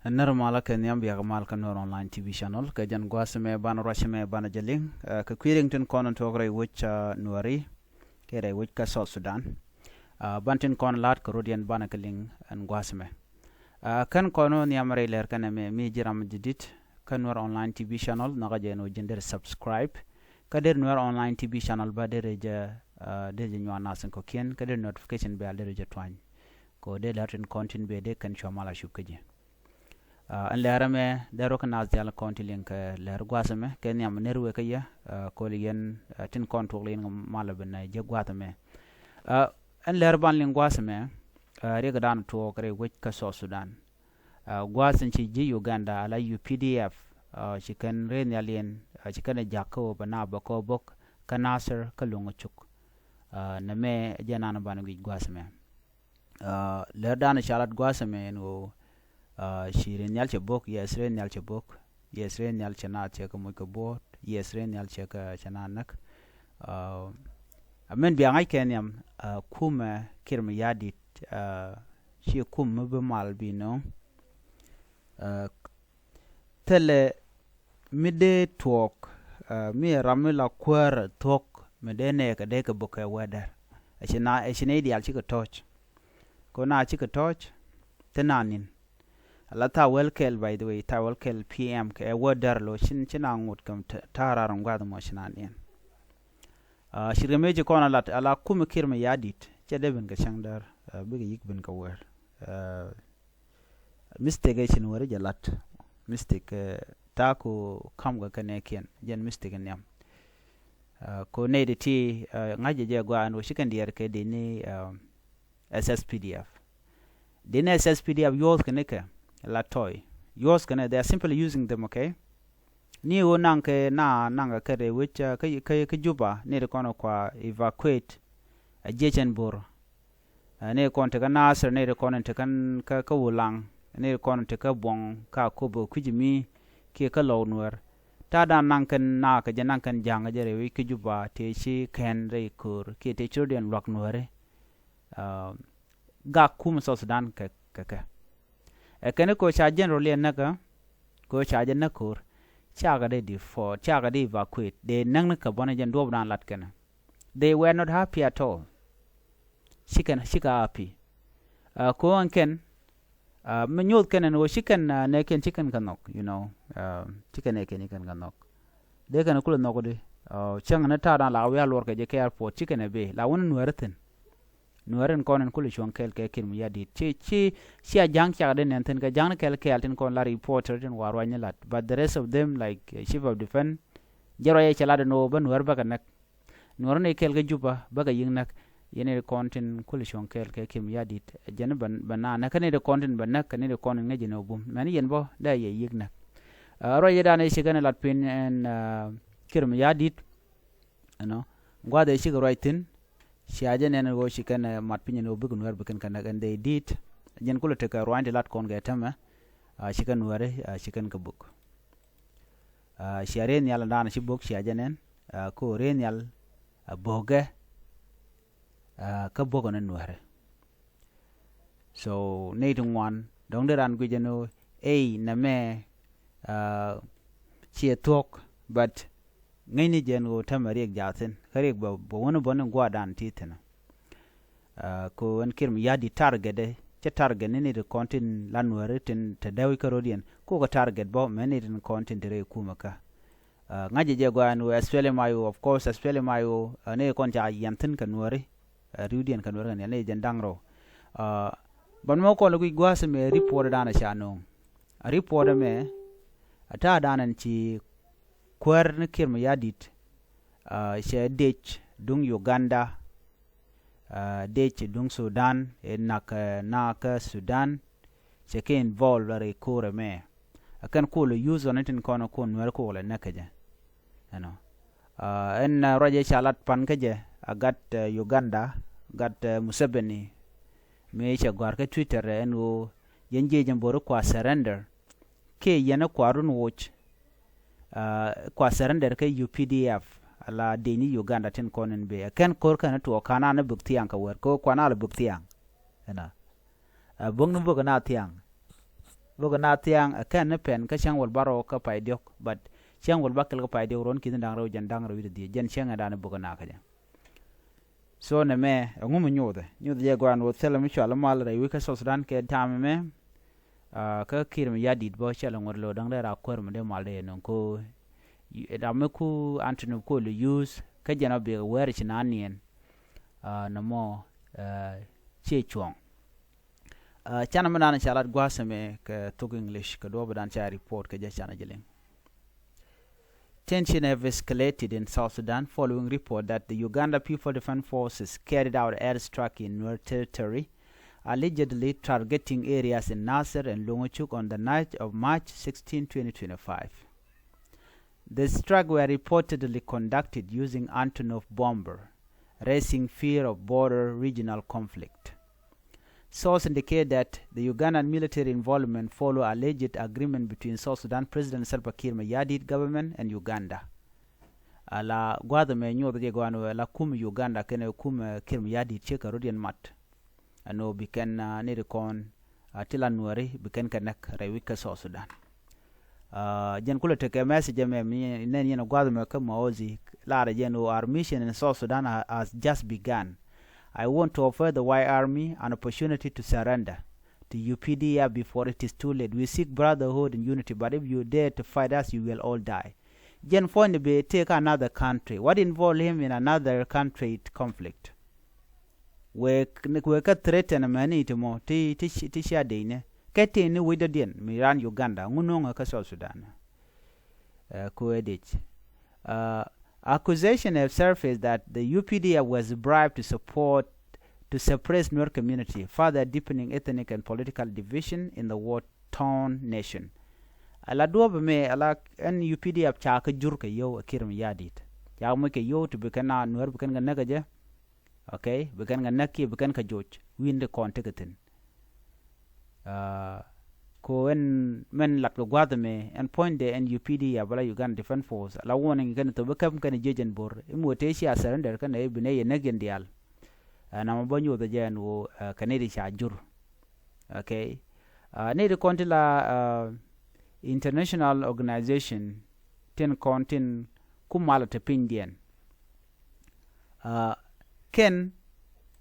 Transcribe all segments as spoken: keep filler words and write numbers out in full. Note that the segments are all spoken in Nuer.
Nɛr malä kɛ nhiam, biak mal kä Nuɛr Online T V Channel. Kɛ jɛn gua̱a̱th mɛ banɛ ruac mɛ banɛ jɛ liŋ kɛ kui̱ riŋ tin kɔn tuɔɔk rɛy wec Nuɛri kɛ rɛy wec kä South Sudan. Ban tin kɔn la̱t kɛ rot yɛn banɛ kɛ liŋ ɛn gua̱a̱th mɛ. Kɛn kɔn nhiam rɛy lɛr kɛnɛ mɛ mi ji̱ ram ji̱ dit kä Nuɛr Online T V Channel, nhɔkä jɛ ɛn ɣöö ji̱n der subscribe kä der Nuɛr Online T V Channel, ba der jɛ der jɛ nyuan nath in kɔ̱kiɛn kä der notification bell der jɛ tuany. Kɛ ɣöö dee lɛr tin kɔn tin bee dee kɛn cua mal a cup kä ji̱. Ɛn lɛr ɛmɛ dee rɔ kɛ naath jal kɔn ti liŋ kɛ lɛr gua̱a̱th ɛmɛ kɛ nhiam ner wee kä yɛ. Koli yɛn tin kɔn tuɔk liŋ mal a ben jɛ gua̱a̱th ɛmɛ. Ɛn lɛr ban liŋ gua̱a̱th ɛmɛ riɛk dan tuɔɔk rɛy wec kä South Sudan. Gua̱a̱th in ci ji̱ Uganda ala U P D F ci kɛn rɛy nhial yɛn ci kɛn ɛ ja̱k kä ɣöö bɛ naap bɛ kɔɔp bok kä Nasir kä Loŋ Cuk. Nɛ mɛ jɛ nan ban guic gua̱a̱th ɛmɛ. Lɛr dan ca lat gua̱a̱th ɛmɛ ɛn ɣöö ci rɛy nhial cɛ bok, yes, rɛy nhial cɛ bok, yes, rɛy nhial cɛ naath cɛ kɛ moc kɛ buɔ̱ɔ̱t, yes, rɛy nhial cɛ kɛ cɛ naath näk. Amɛn bia ŋa̱c kɛ nhiam kumɛ Kiir Mayardit ci kum mi bi mal bi nööŋ. Thilɛ mi dee tuɔɔk mi ram mi la kuäär thuɔ̱k mi dee nɛɛkɛ dee kɛ bok kɛ wee dɛr. Ɛ ci na ɛ ci nɛy diaal cikɛ tɔ̱ɔ̱c. Kɛ na cikɛ tɔ̱ɔ̱c thil na ni̱n. Ala thaak wäl kɛl, by the way, thaak wäl kɛl P M kɛ ɛ wee dɛr lo̱ ci na ŋot kɛ ta̱a̱ raar in gua̱a̱th mɔ ci na niɛn. Ci rɛ mëë ci kɔn a lat ala kumɛ Kiir Mayardit cɛ dee ben kɛ cäŋ däär bikɛ yi̱k ben kɛ wɛɛr. Mistake ɛ ci Nuääri jɛ lat. Mistake ta̱a̱ ku ka̱m kɛ kɛnɛ kiɛn jɛn mistake nhiam. Ko nɛy ti ti ŋa̱c jɛ jɛ gua̱a̱n wä ci kɛn diɛɛr kɛ dini S S P D F. Dini S S P D F yuɔth kɛ nikɛ la tɔy. Yuɔth kɛ ni, they are simply using them, okay? Ni ɣöö naŋ kɛ na naŋ kɛ kɛ rɛy wec kä kä Juba ni ti kɔn kua evacuate a jiecɛn bor. Ni kɔn ti kä Nasir, ni ti kɔn ti kä kä Wulaŋ, ni ti kɔn ti kä Buɔŋ ka Akobo kui̱c mi kiɛ kä Lɔw Nuɛr. Ta̱a̱ dan naŋ kɛn na kɛ jɛ naŋ kɛn ja̱ŋ kɛ jɛ rɛy wec kä Juba tëë ci kɛn rɛy ko̱o̱r kiɛ tëë ci rɔ̱diɛn luak Nuääri. Gak kum South Sudan kɛ kɛ kɛ. Ɛ kɛn ko ca general yɛ näkä ko ca jɛ näk ko̱o̱r. Cakɛ dee di fɔ cakɛ dee evacuate dee näk ni kɛ bɔni jɛn duɔp dan lat kɛn. They were not happy at all. Cikɛn cikɛ happy. Ko ɛn kɛn mi nyoth kɛn ɛn ɣöö cikɛn nɛ kɛn cikɛn kɛ nhɔk, you know. Cikɛn nɛ kɛn cikɛn kɛ nhɔk. Dee kɛn kulɛ nhɔk di. Cäŋ ni ta̱a̱ dan la wiaa luɔr kɛ jɛ kɛ airport cikɛn ɛ bee la wun Nuääri thi̱n. Nuääri in kɔn in kulɛ cuɔ̱ŋ kɛɛl kɛ Kiir Mayardit. Ci ci ci a ja̱ŋ cakɛ dee nɛn thi̱n kɛ ja̱ŋ ni kɛɛl kɛɛl tin kɔn la reporter tin wa ruacni lat. But the rest of them like chief of defense jɛ ruac ɛ cɛ lat in ɣöö bä Nuääri bä kɛ näk. Nuɔr ni kɛl kä Juba bä kɛ yi̱k näk. Yɛn ni kɔn tin kulɛ cuɔ̱ŋ kɛl kɛ Kiir Mayardit jɛn bɛ na näk kä ni kɔn tin bɛ näk kä ni kɔn in ŋäc jɛ ni bum mɛn yɛn bä dee yɛ yi̱k näk. Ruac yɛ dan i̱ cikɛn lat pin ɛn Kiir Mayardit. Ɛnɔ gua̱th ɛ cikɛ ruac thi̱n. Cia jɛ nɛn ɣöö cikɛn mat piny ɛn ɣöö bikɛ Nuɛr bikɛn kɛ näk ɛn they did. Jɛn kulɛ tekɛ ruany ti lat kɔn kɛ tämɛ. Cikɛn Nuɛri cikɛn kɛ buk. Cia rɛy nhial ɛn dan ci bok cia jɛ nɛn. Ko rɛy nhial a bokɛ kä bok ɛn Nuɛri. So nɛy ti ŋuan dɔ̱ŋ di ran guic ɛn ɣöö ey nɛmɛ ciɛ thuɔ̱k. But ŋäcni jɛ ɛn ɣöö tämɛ riɛk jaathin kä riɛk bɛ bɛ wuni bä ni gua̱a̱r dan ti thi̱n. Ko ɛn Kiir Mayardit target ɛ cä target ni nɛy ti kɔn tin la Nuääri tin te dee wi̱c kä ro̱diɛn ko kɛ target bä mɛ nɛy tin kɔn tin te rɛy kumɛ kä. Ŋa̱cɛ jɛ gɔaa ɛn ɣöö S P L M I O, of course, S P L M I O ni kɔn ca yiɛn thi̱n kɛ Nuääri. Riwdiɛn kɛ Nuääri kɛ nhial ni jɛn da̱ŋ rɛw. Ban mɛ kɔn lɛ guic gua̱a̱th mɛ report dan ca no̱o̱ŋ. A report mɛ a ta̱a̱ dan ɛn ci kuäär ni Kiir Mayardit cɛ dec duŋ Uganda. Dec duŋ Sudan ɛ nak na kä Sudan. Cɛ kɛ involve la rɛy ko̱r ɛmɛ. A kɛn kol ɛ use ɔn itin kɔn ɛ kun Nuɛr kol ɛ näk kä jɛ. Ɛnɔ ɛn ruac ɛ ca lat pan kä jɛ a gat Uganda, gat Museveni. Mi cɛ gɔ̱a̱r kä Twitter ɛn ɣöö yɛn jiec ɛn bo̱ri kua surrender. Kiɛ yɛn ɛ kua run woc kua surrender kä U P D F. Ala dec ni Uganda tin kɔn in bee ɛ kɛn ko̱r kɛn tuɔɔk ka̱n an ɛ bök thiaŋ kɛ wɛr kɛ ɣöö kuan al ɛ bök thiaŋ. Ɛnɔ ɛ bök ni bök ɛn a thiaŋ. Bukɛ na thiaŋ ɛ kɛn ni pɛn kä cäŋ wäl bärɔw kä pay diɔ̱k, but cäŋ wäl bäkɛl kä pay diɔ̱k ruɔ̱n ki̱n da̱ŋ rɛw jiɛn da̱ŋ rɛw wi̱cdɛ dhieec, jɛn cäŋ ɛ da̱a̱n bukɛ na kä jɛ. So nɛmɛ ɛŋu mi nyothɛ? Nyothɛ jɛ gɔaa ɛn ɣöö thilɛ mi cɔal mal rɛy wec kä South Sudan kɛ ta̱a̱m ɛmɛ. Kä Kiir Mayardit bä cɛ lɛ ŋuɔ̱t lo̱o̱ da̱ŋ rɛy ra kuäär mi dee mal dee yɛ nöŋ ko ram mi ku Anthony Kuol use kä jɛn ɔ biɛ wɛɛr ci naan niɛn. Nɔmɔ ciɛ cuɔ̱ɔ̱ŋ. Canɛ mi naan ca lat gua̱a̱th ɛmɛ kɛ thok English kɛ duɔ̱ɔ̱p dan ca report kɛ jɛ canɛ jɛ liŋ. Tension have escalated in South Sudan following report that the Uganda People Defense Forces carried out airstrike in Nuer territory, allegedly targeting areas in Nasir and Longchuk on the night of March sixteen, twenty twenty-five. The strike were reportedly conducted using Antonov bomber, raising fear of border regional conflict. Sources indicate that the Ugandan military involvement follow alleged agreement between South Sudan President Salva Kiir Mayardit government and Uganda. Ala gua̱a̱th ɛmɛ nyoth jɛ gɔaa ɛn ɣöö ala kum Uganda kɛnɛ kum Kiir Mayardit cɛ kɛ rɔ̱diɛn mat. Ɛn ɣöö bi kɛn ni ri kɔn ti la Nuääri bi kɛn kɛ näk rɛy wec kä South Sudan. Jɛn kulɛ tekɛ message ɛmɛ mi nɛn yɛn gua̱a̱th ɛmɛ kä Maozi, larɛ jɛn ɣöö our mission in South Sudan ha- has just begun. I want to offer the White Army an opportunity to surrender to U P D F before it is too late. We seek brotherhood and unity, but if you dare to fight us, you will all die. Jɛn puɔ̱nyni bi take another country. What involve him in another country conflict? Wek wek kä threaten mɛni ti mɔ ti ti ti cia dec ni kɛ tin ni wec dɔ̱diɛn mi ran Uganda ŋu no̱ŋɛ kä South Sudan. Kuɛ dec. Accusation have surfaced that the U P D F was bribed to support to suppress Nuer community, further deepening ethnic and political division in the war-torn nation. Ala duɔ̱ɔ̱p ɛmɛ ala ɛn U P D F ca kä jur kɛ yio̱w ɛ Kiir Mayardit. Ca moc kɛ yio̱w ti bi kɛn a Nuer bi kɛn kɛ näk ɛ jɛ. Okay, bi kɛn kɛ näk kiɛ bi kɛn kɛ joc wi̱n ti kɔn tekɛ thi̱n. Ko ɛn mɛn lat kɛ gua̱a̱th ɛmɛ ɛn puɔ̱nydɛ ɛn U P D F ala Uganda Defense Force ala warning kɛn thop bi käp kɛn jiec ɛn bo̱r i̱ mi wä tëë cia surrender kɛn ɛ bi nɛ yɛ näk yɛn diaal. Ɛn amɔ bä nyoth ɛ jɛ ɛn ɣöö kɛ nɛy ti ca jur. Okay. Nɛy ti kɔn ti la international organization tin kɔn tin ku mal ɔ te pinydiɛn. Kɛn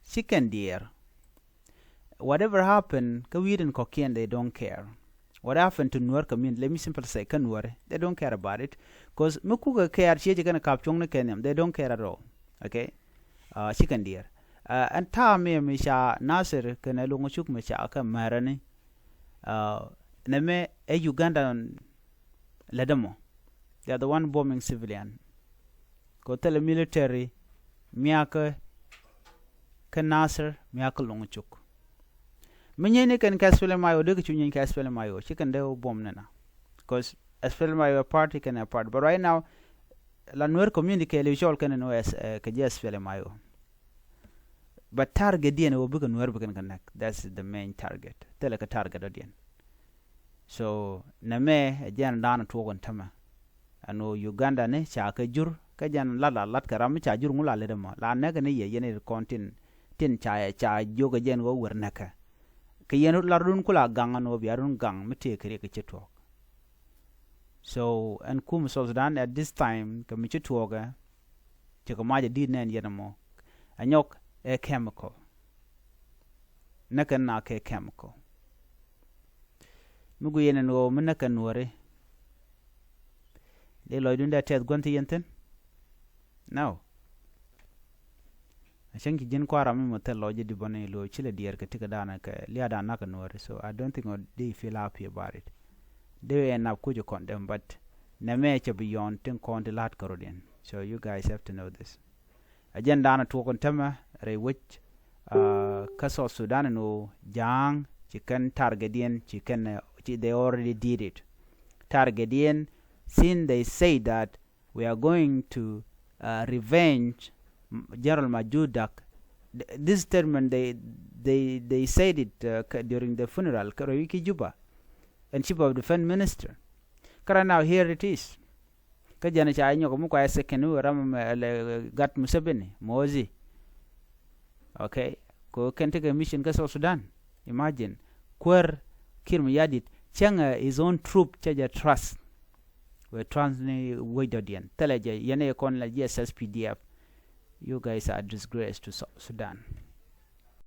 ci kɛn diɛɛr. Whatever happen kä wi̱i̱dɛn kɔ̱kiɛn, they don't care. What happened to Nuer community? Let me simply say, kä Nuer, they don't care about it. Cause mi kukɛ care ciec kɛn kap cuɔ̱ŋ ni kɛn nhiam, they don't care at all. Okay. Ci kɛn diɛɛr. Ɛn ta̱a̱ mi mi ca Nasir kɛn ɛ luŋ cuk mi ca kɛ mɛrɛni. Nɛmɛ ɛ Uganda lɛ dämɔ. They are the one bombing civilian. Kɛ thilɛ military miakä kä Nasir miakä luŋ cuk. Mi nyieeni kɛn kɛ S P L M I O dee kɛ cu nyieeny kɛ S P L M I O ci kɛn dee wä buɔ̱m nɛna. Cause S P L M I O ɛ party kɛn ɛ party, but right now la Nuer community kɛɛliw cɔl kɛn ni wɛ kɛ ji̱ S P L M I O. But target diɛn wä bikɛ Nuer bikɛn kɛ näk. That's the main target. Thilɛ kɛ target dɔ̱diɛn. So nɛmɛ ɛ jɛn da̱a̱n tuɔɔk ɛn tämɛ. Ɛn ɣöö Uganda ni ca kɛ jur kä jɛn lat la lat kɛ ram mi ca jur ŋu la lät ɛmɔ la näk ni yɛ yɛn ri kɔn tin tin ca ca jiök ɛ jɛn ɣöö wer näkɛ. Kɛ yɛn lar run kula gaŋ ɛn ɣöö bia run gaŋ mi tëë kɛ riɛk kɛ ci tuɔɔk. So ɛn kum South Sudan at this time kɛ mi ci tuɔɔkɛ. Cɛ kɛ mac ɛ di̱t nɛn yɛn ɛmɔ ɛ nyɔk ɛ chemical. Näkɛ na kɛ chemical. Mi guic yɛn ɛn ɣöö mi näkɛ Nuääri. Dee lɔcdun dee tɛth gua̱n thi yɛn thi̱n. No. A cäŋ ci ji̱n kua̱r ram mi mɔ thil lɔc ji̱ di bäni lo̱o̱ ci lɛ diɛɛr kɛ ti kɛ da̱a̱n kɛ lia̱a̱ da̱a̱n nak kɛ Nuääri. So I don't think they feel happy about it. Dee end up kuc kɔn dem, but nɛmɛ cɛ bi yɔn tin kɔn ti la̱t kärɔ̱diɛn. So you guys have to know this. Ɛ jɛn da̱a̱n tuɔk in tämɛ rɛy wec kä South Sudan in ɣöö ja̱a̱ŋ ci kɛn target diɛn ci kɛn ci, they already did it. Target diɛn, since they say that we are going to revenge General Majur Dak. This statement they they they said it during the funeral kä rɛy wec ki Juba. And Chief of Defense Minister. Kä right now here it is. Kä jɛn ca nyɔk mi kua second mi wä ram gat Museveni mozi. Okay. Ko kɛn tekɛ mission kä South Sudan. Imagine kuäär Kiir Mayardit cäŋɛ his own troop cä jɛ trust. Wee trust ni wec dɔ̱diɛn thilɛ jɛ yɛn ɛ kɔn la ji̱ S S P D F. You guys are disgrace to South Sudan.